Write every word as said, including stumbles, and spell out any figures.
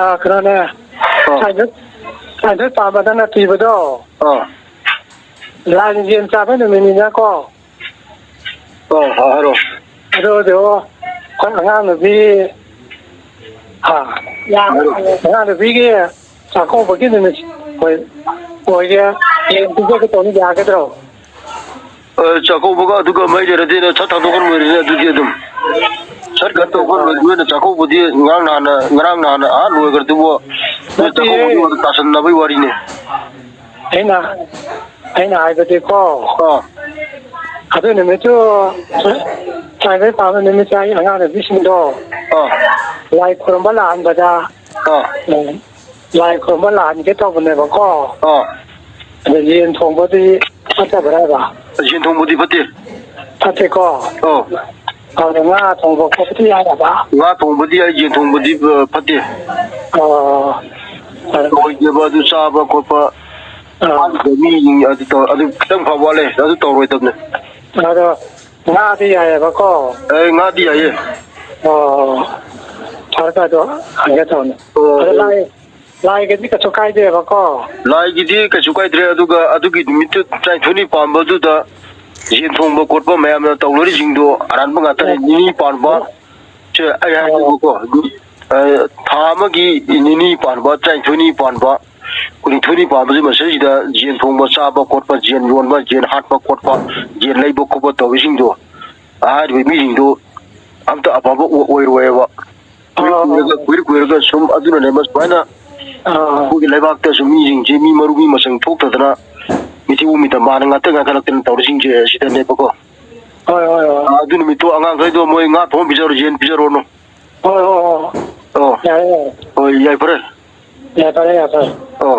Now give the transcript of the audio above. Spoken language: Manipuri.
ꯑꯥ, ꯀꯩꯅꯣꯅꯦ, ꯑꯥ꯫ ꯁ꯭ꯋꯥꯏꯗ, ꯁ꯭ꯋꯥꯏꯗ ꯄꯥꯝꯕꯗꯅ ꯊꯤꯕꯗꯣ꯫ ꯑꯥ꯫ ꯂꯥꯏꯒꯤ ꯌꯦꯟ ꯆꯥꯕ ꯅꯨꯃꯤꯠꯅꯤꯅꯀꯣ꯫ ꯑꯥ, ꯑꯥ, ꯍꯥꯏꯔꯣ꯫ ꯑꯗꯨ, ꯑꯗꯨ, ꯑꯩꯈꯣꯏ ꯑꯉꯥꯡ ꯅꯨꯄꯤ, ꯑꯥ, ꯍꯥꯏꯔꯣ꯫ ꯑꯉꯥꯡ ꯅꯨꯄꯤꯒꯤ ꯆꯥꯛꯀꯧꯕꯒꯤ ꯅꯨꯃꯤꯠ ꯑꯣꯏ-, ꯑꯣꯏꯒꯦ, ꯌꯦꯟ ꯄꯤꯖꯒꯦ ꯇꯧꯅꯤ, ꯌꯥꯒꯗ꯭ꯔꯣ? ꯑ, ꯆꯥꯛꯀꯧꯕꯒ ꯑꯗꯨꯒ ꯃꯔꯤ ꯂꯩꯅꯗꯦꯅ ꯁꯠ ꯊꯥꯡꯗꯣꯛꯈ꯭ꯔ ꯂꯣꯏꯔꯦꯅꯦ ꯑꯗꯨꯗꯤ ꯑꯗꯨꯝ꯫ ꯁꯠ ꯀꯩꯅꯣ ꯇꯧꯈ꯭ꯔ ꯂꯣꯏꯔꯦ꯫ ꯅꯣꯏꯅ ꯆꯥꯛꯀꯧꯕꯗꯤ ꯉꯔꯥꯡ ꯅꯍꯥꯟꯅ, ꯉꯔꯥꯡ ꯅꯍꯥꯟꯅ ꯑꯥ ꯂꯣꯏꯈ꯭ꯔꯗꯨꯕꯨ, ꯅꯣꯏ ꯅꯠꯇꯤꯌꯦ꯫ ꯆꯥꯛꯀꯧꯕꯗꯨ ꯑꯗꯨꯝ ꯇꯥꯁꯟꯅꯕꯩ ꯋꯥꯔꯤꯅꯦ꯫ ꯑꯩꯅ, ꯑꯩꯅ ꯍꯥꯏꯕꯗꯤꯀꯣ, ꯑꯥ꯫ ꯑꯗꯨ ꯅꯨꯃꯤꯠꯇꯨ ꯆꯥꯏꯕꯩ ꯄꯥꯕ ꯅꯨꯃꯤꯠꯇ ꯑꯩ ꯑꯉꯥꯡ ꯅꯨꯄꯤꯁꯤꯡꯗꯣ ꯑꯥ꯫ ꯂꯥꯏ ꯈꯨꯔꯨꯝꯕ ꯂꯥꯛꯍꯟꯕꯗ, ꯑꯥ꯫ ꯎꯝ, ꯂꯥꯏ ꯈꯨꯔꯨꯝꯕ ꯂꯥꯛꯍꯟꯒꯦ ꯇꯧꯕꯅꯦꯕꯀꯣ꯫ ꯑꯥ꯫ ꯑꯗ ꯌꯦꯟ ꯊꯣꯡꯕꯗꯤ ꯐꯠꯇꯕ꯭ꯔꯥ ꯍꯥꯏꯕ? ꯌꯦꯟ ꯊꯣꯡꯕꯗꯤ ꯐꯠꯇꯦ꯫ ꯐꯠꯇꯦꯀꯣ? ꯑꯧ꯫ ꯑꯗ ꯉꯥ ꯊꯣꯡꯕ ꯈꯣꯠꯄꯗꯤ ꯌꯥꯏ ꯍꯥꯏꯕ? ꯉꯥ ꯊꯣꯡꯕꯗꯤ ꯌꯥꯏ, ꯌꯦꯟ ꯊꯣꯡꯕꯗꯤ, ꯑ, ꯐꯠꯇꯦ꯫ ꯑꯣ꯫ ꯑꯗ ꯑꯣꯏꯗꯦꯕ ꯑꯗꯨ ꯆꯥꯕ ꯈꯣꯠꯄ꯫ ꯑꯥ꯫ ꯃꯤ ꯑꯗꯨ ꯇꯧ-, ꯑꯗꯨ ꯈꯤꯇꯪ ꯐꯕ ꯋꯥꯠꯂꯦ, ꯑꯗꯨ ꯇꯧꯔꯣꯏꯗꯕꯅꯦ꯫ ꯑꯗꯣ ꯉꯥꯗꯤ ꯌꯥꯏꯌꯦꯕꯀꯣ? ꯑꯦ, ꯉꯥꯗꯤ ꯌꯥꯏꯌꯦ꯫ ꯑꯣ, ꯐꯔꯦ ꯐꯔꯦ, ꯑꯗꯣ ꯍꯪꯒꯦ ꯇꯧꯅꯤ꯫ ꯑꯣ, ꯑꯗꯣ ꯑꯣ꯫ ꯂꯥꯏ, ꯂꯥꯏꯒꯤꯗꯤ ꯀꯩꯁꯨ ꯀꯥꯏꯗꯦꯕꯀꯣ? ꯂꯥꯏꯒꯤꯗꯤ ꯀꯩꯁꯨ ꯀꯥꯏꯗ꯭ꯔꯦ, ꯑꯗꯨꯒ ꯑꯗꯨꯒꯤ ꯅꯨꯃꯤꯠꯇꯨ ꯇꯔꯥꯅꯤꯊꯣꯏꯅꯤ ꯄꯥꯟꯕꯗꯨꯗ ꯌꯦꯟ ꯊꯣꯡꯕ ꯈꯣꯠꯄ ꯃꯌꯥꯝꯅ ꯇꯧꯅꯔꯤꯁꯤꯡꯗꯣ ꯑꯔꯥꯟꯕ ꯉꯥꯛꯇꯅꯦ꯫ ꯑꯣ꯫ ꯅꯤꯅꯤ ꯄꯥꯟꯕ, ꯑꯣ꯫ ꯁꯦ, ꯑꯩ ꯑꯣ꯫ ꯍꯥꯏꯒꯦꯕꯀꯣ, ꯑ, ꯊꯥ ꯑꯃꯒꯤ ꯅꯤꯅꯤ ꯄꯥꯟꯕ, ꯇꯔꯥꯅꯤꯊꯣꯏꯅꯤ ꯄꯥꯟꯕ, ꯀꯨꯟꯅꯤꯊꯣꯏꯅꯤ ꯄꯥꯟꯕꯁꯤ ꯃꯁꯤꯗꯩꯁꯤꯗ ꯌꯦꯟ ꯊꯣꯡꯕ ꯆꯥꯕ ꯈꯣꯠꯄ, ꯌꯦꯟ ꯌꯣꯟꯕ, ꯌꯦꯟ ꯍꯥꯠꯄ ꯈꯣꯠꯄ, ꯌꯦꯟ ꯂꯩꯕ ꯈꯣꯠꯄ ꯇꯧꯔꯤꯁꯤꯡꯗꯣ, ꯍꯥꯏꯔꯤꯕ ꯃꯤꯁꯤꯡꯗꯣ ꯑꯝꯇ ꯑꯐꯕ ꯑꯣꯏ-, ꯑꯣꯏꯔꯣꯏꯕ꯫ ꯀꯨꯏꯔ ꯑꯥ, ꯀꯨꯏꯔꯒ, ꯑꯥ꯫ ꯀꯨꯏꯔ ꯀꯨꯏꯔꯒ ꯁꯨꯝ ꯑꯗꯨꯅꯅꯦꯕ ꯁꯨꯃꯥꯏꯅ ꯑꯥ, ꯑꯥ꯫ ꯑꯩꯈꯣꯏꯒꯤ ꯂꯩꯕꯥꯛꯇꯁꯨ ꯃꯤꯁꯤꯡꯁꯤ ꯃꯤ ꯃꯔꯨ ꯃꯤ ꯃꯁꯤꯡ ꯊꯣꯛꯇꯗꯅ ꯃꯤꯊꯤꯕꯣꯡ ꯃꯤꯇꯝꯕꯥꯅ ꯉꯥꯛꯇ ꯉꯥꯏꯈꯠꯂꯛꯇꯅ ꯇꯧꯔꯤꯁꯤꯡꯁꯦ ꯁꯤꯗꯅꯦꯕꯀꯣ꯫ ꯍꯣꯏ, ꯍꯣꯏ, ꯍꯣꯏ꯫ ꯑꯥ, ꯑꯗꯨ ꯅꯨꯃꯤꯠꯇꯣ ꯑꯉꯥꯡꯈꯩꯗꯣ ꯃꯣꯏ ꯉꯥ ꯊꯣꯡ ꯄꯤꯖꯔꯣ, ꯌꯦꯟ ꯄꯤꯖꯔꯣꯅꯨ꯫ ꯍꯣꯏ, ꯍꯣꯏ, ꯍꯣꯏ꯫ ꯑꯣ꯫ ꯌꯥꯔꯦ, ꯌꯥꯔꯦ꯫ ꯍꯣꯏ, ꯌꯥꯏꯐꯔꯦ꯫ ꯌꯥꯏꯐꯔꯦ, ꯌꯥꯏꯐꯔꯦ꯫ ꯑꯣ꯫